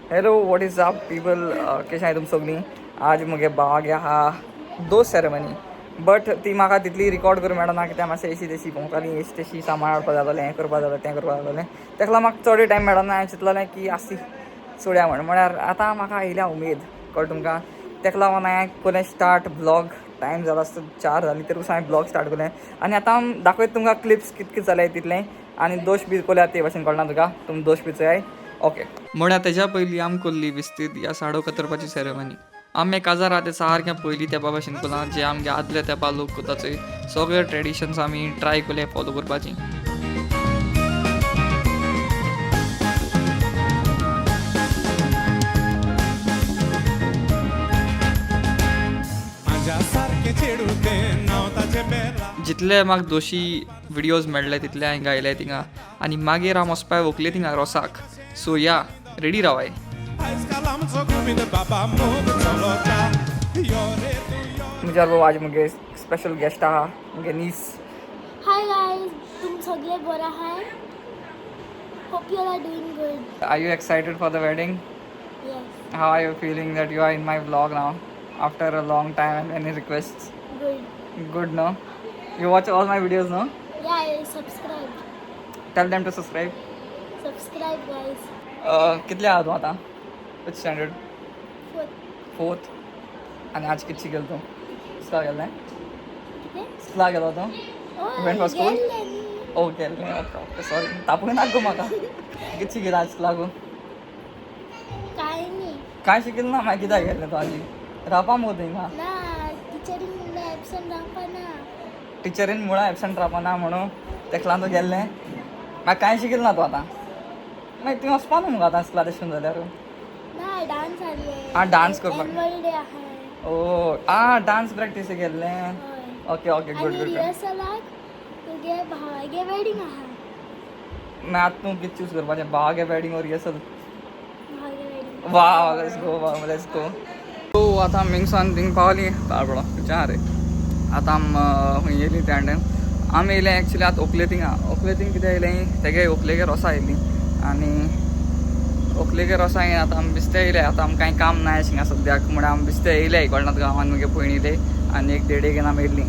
Hello what is up people, कशें आहाय तुम सगळीं. आज म्हगे भावागे आहा दोस सेरेमनी, बट ती म्हाका तितली रिकॉर्ड करूंक मेळना कित्याक मातशें एशी तेशी भोंवताली, एशी तेशी सामान हाडपा जातालें, हें करपा जातालें, तें करपा जातालें. तेका लागून म्हाका चड टायम मेळना. हांवें चिंतलेलें की आसी चोया म्हण, म्हळ्यार आतां म्हाका येयल्या उमेद, कळ्ळें तुमकां. तेका लागून हांवें कोलें स्टार्ट ब्लॉग. टायम जाला आसता 4 जालीं तरी हांवें ब्लॉग स्टार्ट केलें आनी आतां दाखयता तुमकां क्लिप्स कित कित जालें तितलें आनी दोश बी कोल्या ते भाशेन कळना तुका, तुमी दोश बी चोयाय. ओके म्हळ्यार तेज्या पयलीं आम कोल्ली विस्तीद ह्या साडो कतरपाची सेरेमनी. आमी काजार आहा ते सारक्या पयलीं तेंपा भाशेन कोला, जे आमगे आदल्या तेंपा लोक कोता चोय, सगळे ट्रेडिशन्स आमी ट्राय केले फॉलो करपाची. जितले म्हाका दोशी विडियोज मेळ्ळे तितले हांवें गायले थिंगा आनी मागीर हांव वचपाक व्हंकले थिंगा रोसाक. सो या रेडी रावाय. म्हज्या बाबा आज म्हगे स्पेशल गेस्ट आहा, म्हगे नीस. हाय गायज, तुम सगळे बरं आहाय. Hope you are doing good. Are you excited for the wedding? Yes. How are you feeling that you are in my vlog now after a long time and many requests? Good. Good, no? You watch all my videos, no? Yeah, I subscribe. Tell them to subscribe. Subscribe guys. कितले आहा तूं आतां? Which standard? Fourth. Fourth. आनी आज कित शिकल तूं? स्कुला गेल्लें? कितें? स्कुला गेलो तूं? Went for school? गेल्लें न्ही. ओ गेल्लें, ओके ओके सॉरी, तापूंक नाका गो म्हाका. कित शिकयला आज स्कुलाक? काय न्ही. कांय शिकयलें ना? मागीर कित्याक गेल्लें तूं आजी? रावपा मुगो थिंगा. ना, टिचरीन म्हणलें एबसंट रावपा ना. टिचरीन मुळां एबसंट रावपा ना म्हणून तेका लागून तूं गेल्लें. मागीर कांय शिकयलें ना तूं आतां? मागीर तुवें वचपा न्हू मुगो आतां स्कुला तशें जाल्यार. ना, डान्स आसले. आं, डान्स करपाक. एन्युअल डे आहाय. ओ आं, डान्स प्रॅक्टीस गेल्लें. हय. ओके ओके, गुड आनी गुड. रिहर्सलाक तुगे भावागे वेडिंग आहा. मागीर आतां तूं कितें चूज करपाचें, भावागे वेडिंग ओर रिहर्सल? भावागे वेडिंग. वा, let's go, वा, let's go. सो आतां आमी थिंगसान थिंग पावलीं बाबडो खंयच्या रे. आतां आम खंय येयलीं त्या टायम आमी येयलें एक्चुली आतां ओकले थिंगा. ओकले थिंग कितें येयलें, तेगे ओकलेगे रोसा येयलीं आनी ओकलेगे रोसा येयन आतां आमी बेश्टे येयले. आतां आमकां कांय काम ना अशें सद्याक, म्हळ्यार आमी बेश्टे येयले कळना तुका. हांव आनी म्हगे भयण येयले आनी एक देडेक येवन आमी येयलीं.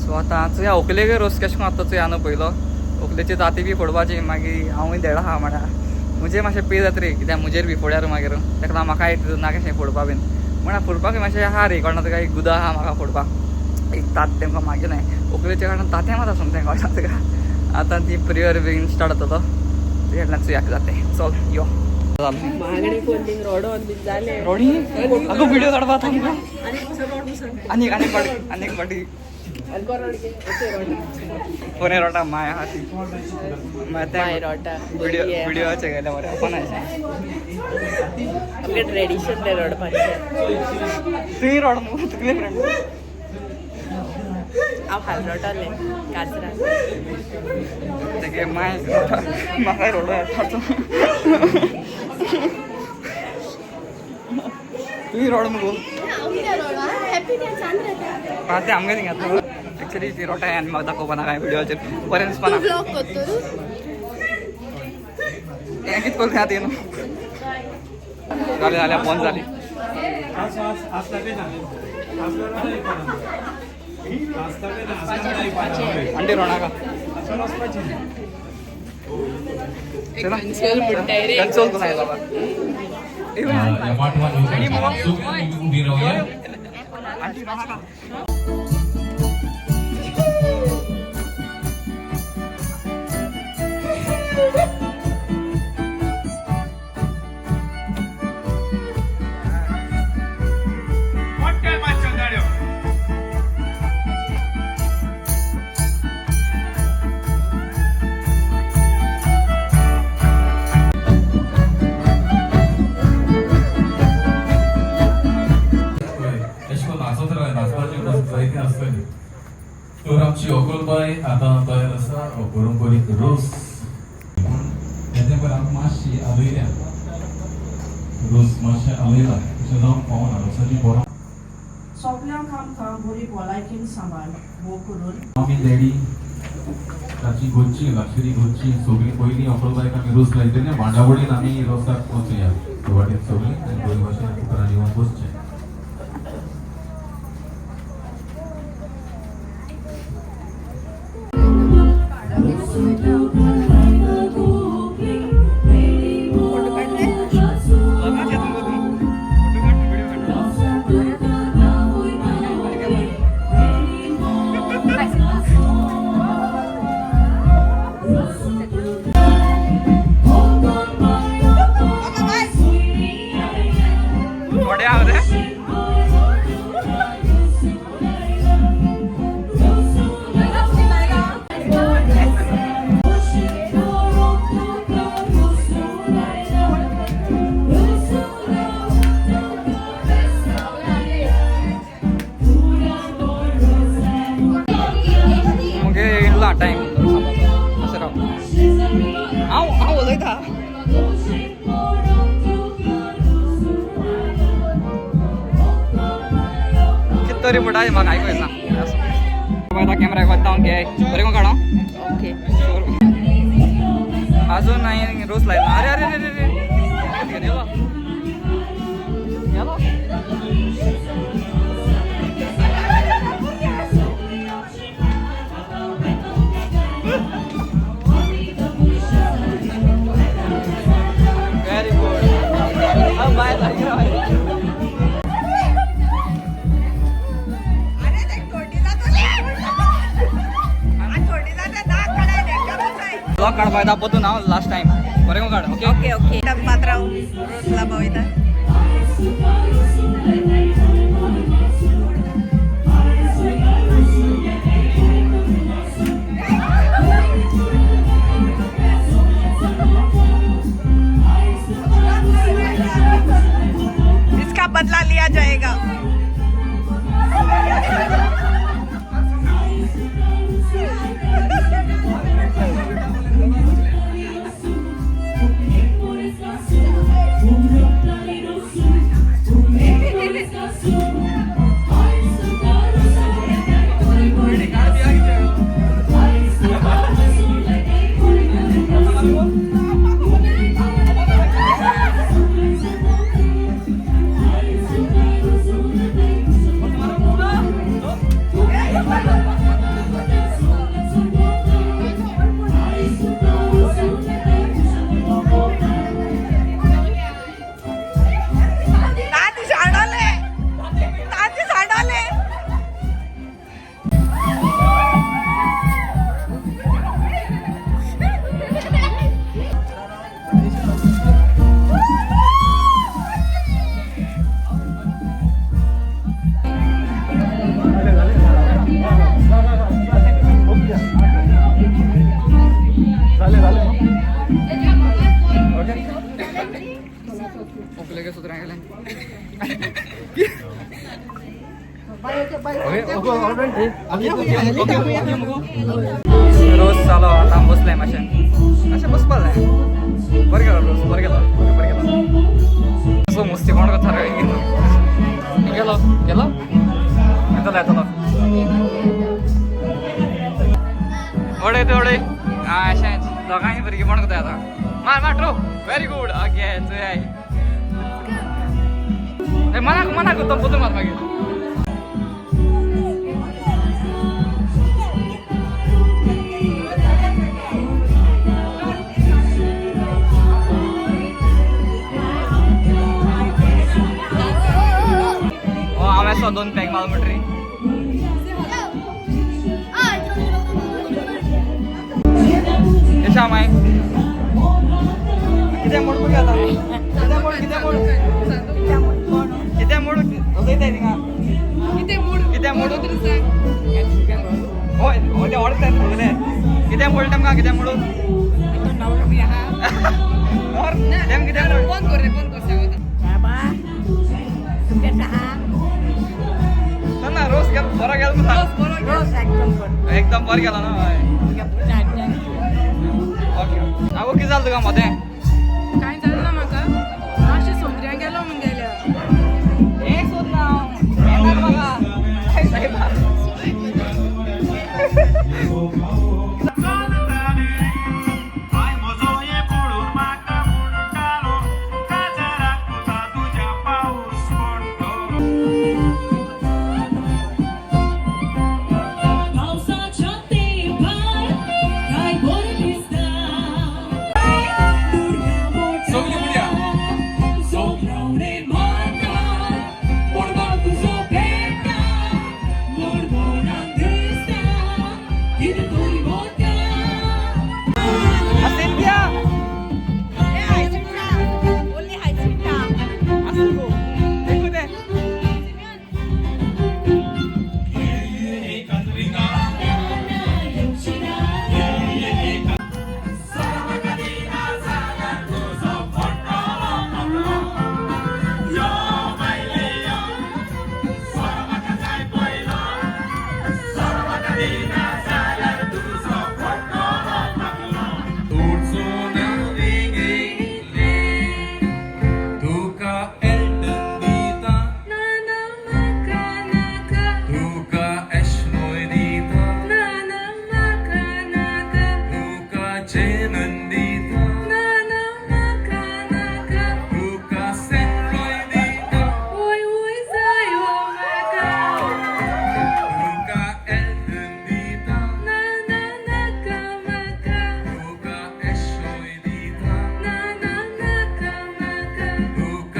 सो आतां चोया ओकलेगे रोस केशें कोन्न आतां चोया न्हू पयलो. ओकलेची तांती बी फोडपाची, मागीर हांवूय देडा आहा, म्हळ्यार म्हजेर मातशें पे जाता रे, कित्याक म्हजेर बी फोड्यार मागीर तेका लागून म्हाकाय ना कशें फोडपा बीन. म्हळ्यार फोडपाक मातशें आहा रे, कळना तुका. एक गुदा आहा म्हाका फोडपाक, एक तात तेमकां मागीर ओकलेच्या कारणान तातें मात आसून तें कळना तुका. आतां ती प्रेयर बीन स्टार्ट जातलो, तेज्या चोयाक जातें. चल यो. रोडी अगो व्हिडिओ काडपा आतां आनी आनी पाटी आनी एक पाटी कोणे रोटा माय आहा ती माय रोटा. व्हिडिओ व्हिडिओचे गेले मरे आपण अशें. आमगे ट्रेडिशन तें रडपाचें. तुवें रोड मुगो तुगेले फ्रेंड. हांव हाल रोटालें काजरा. तेगे माय रोटा, म्हाकाय रोडो येता. तुवें रोड मुगो. आं, तें आमगे थिंगा एक्चुली ती रोटाय आनी म्हाका दाखोवपा ना कांय व्हिडियोचेर बरें दिसपा ना. हें कितें करूं आतां न्हू. जालें जालें, बंद जाली. आंटी रोणाका कन्सोल म्हणटाय रे. कन्सोल कोण आयला बाबा. उभी राहूया. आंटी रोणाका. अशें करून नाचत रावलें, नाचपाची जायती आसतली. तर आमची अकोलबाय आतां तयार आसा परंपरीक रोस. पूण येते पळय आमकां मातशी आलयल्या रोस, मातशें आलयला तशें जावंक पावना रोसाची बरो. सगल्यांक आमकां बरी भलायकेन सांबाळ हो करून. मम्मी डॅडी ताची घरची लक्षरी घरची सगळीं पयलीं अकोलबायक आमी रोस लायतले, मांडावळीन आमी रोसाक वचुया. वाटेन सगळीं आनी बरे भाशेन उपरांत येवन बसचें. थोडे हांव रे. मुगे येयला टायम सांगपाचो, अशें राव, हांव हांव उलयता. कित तरी म्हणटा, म्हाका आयको येना. आतां कॅमेरा वता हांव, घे बरें करून काडो. ओके. अजून हांवें रोस लायला. अरे अरे अरे अरे, गेलो गेलो. Very good. Bye bye. Blog काडपा येता पोतून हांव लास्ट टायम बरें करून काड. ओके. ओके ओके, पात्रांव रोसला पावयता. इसका बदला लिया जाएगा. ताती सांडवले, ताती सांडवले. ओकलेगे सुत्रां गेले. रोज चालो आतां बसले मातशें, मातशें बसपा जाय. बरें गेलो रोज, बरें गेलो, बरें गेलो. असो मस्ती कोण करता रे? गेलो गेलो, येतलो येतलो. वडय ते वडय. आं, अशेंच दोगांय भुरगेपण करता आतां. मार मार ट्रो, व्हेरी गुड. ओके, चोय मनाक मनाक तो पोतून मार मागीर. ओ हांवें सो दोन पॅक माल म्हणटरी. कशें माय कितें मोड पळय आतां, कितें मोड, कितें मोड, कितें मोड उलयताय थिंगा? कितें मोड? हय, ते वळखतात सगळे. कितें मोड तेमकां, कितें मोड तेम, कितें मोड? ना रोस गेलो, बरो गेलो मरे, एकदम बरो गेलो ना. हय, ओके. आगो, कितें जालें तुका मदें? कांय जालें ना म्हाका, मातशें सोंदऱ्यां गेलो म्हूण गेल्या. एक सोद ना हांव येना म्हाका सायबा.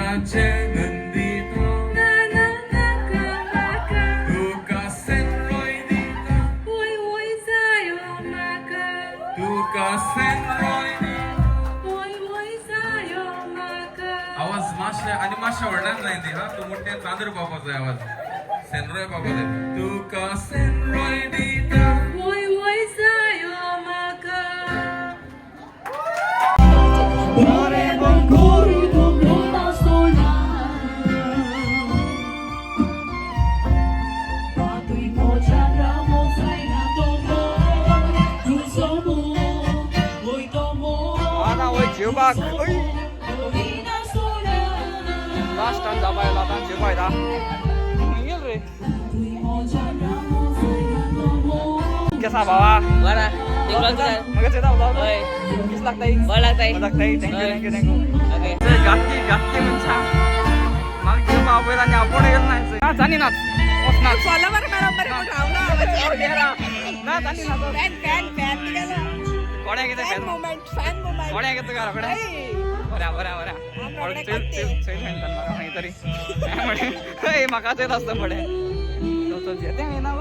मोगाचे नंदिता, तुका सेनरॉय दिता, तुका सेनरॉय दिता. आवाज मातशे आनी मातशे व्हडल्यान जाय ती हा, तूं मोठे चांदर पावपाचो आवाज सेनरॉय पावपाक जाय. तुका सेनरॉय दिता. आतां वय जेवपाक. लास्टान जावपा येयलो, आतां जेवपा वयता. खंय गेल रे? केसा बाबा? बरं म्हाका चोयता उलोवप किस लागताय? बरं लागताय. बरें लागताय. Thank you, thank you, thank you. Okay. घातकी घातकी मनशां म्हाका घेवपा आपयला आनी आपूण येयलो ना. नाच आनी नाच, वच नाच. फॉलोवर मेळप बरें म्हूण रावना. नाच आनी नाच. फॅन फॅन फॅन तुगेलो. कोण्या कितें fan moment, fan moment. कोण्या कितें तुका रोखडें? बऱ्या बऱ्या बऱ्या. रोखडें चोयल करते. चोयल म्हणटा म्हाका खंय तरी. हय, म्हाका चोयत आसता फुडें. चल चल, तें येना.